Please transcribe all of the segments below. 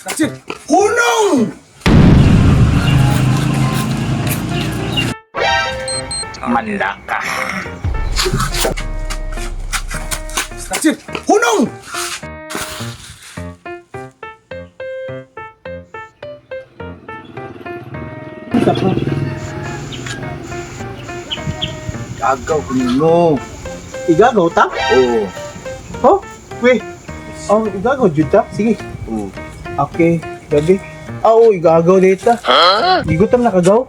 Taxi! Hunong! Manlaka. Taxi! Hunong! Gagaw ko nino. Igagaw ta? Oo. Oh, we. Oh, igagaw jud ta. Sige. Oo. Okay, gabi. Ah, oh, igagaw dito. Ha? Gigutom na ka, gaw?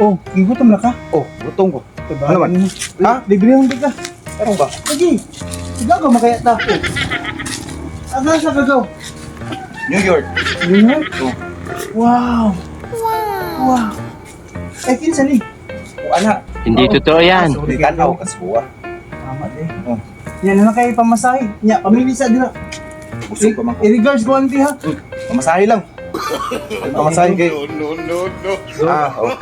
Oh, gigutom na ka? Oh, gutom ko. Diba? Ano man? Ha? Libre ang ka. Ano ba? Lagi. Igagaw makaya ta. Aga sa kagaw. New York. New York? Oh. Wow. Wow. Eh, kinsa ni? O ana. Hindi totoo yan. Sorry, tanaw kasuwa. Tama eh. Oh. Yan na lang kayo pamasahe. Nya, pamili sa dira. Busog pa man ko. I-regards ko auntie ha. Pamasahe lang. Pamasahe kay. No, no, no. Ah, oh.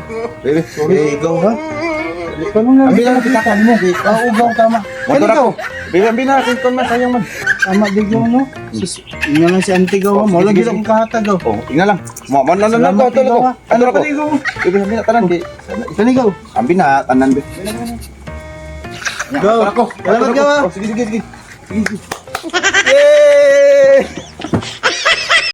Baby, Sorry, ikaw ha. Ikaw na Ambil na pitakan mo. Ah, ugaw tama. Motor Kani ako. Baby, ambil na kay kon man sayang man. Tama di gaw no. Sus, inga lang si auntie gaw. Oh, Mo sige, lagi sige, lang akong kahatag gaw. Oh, tingnan lang. Mo mo na na na Salamat to gaw ko. ha. Ano Ano ko? pa di gaw? Baby, ambil na tanan kay. Kani gaw. Ambil na tanan be. Go. Ako. Salamat gaw ha. Oh, sige, sige, sige. Sige, sige.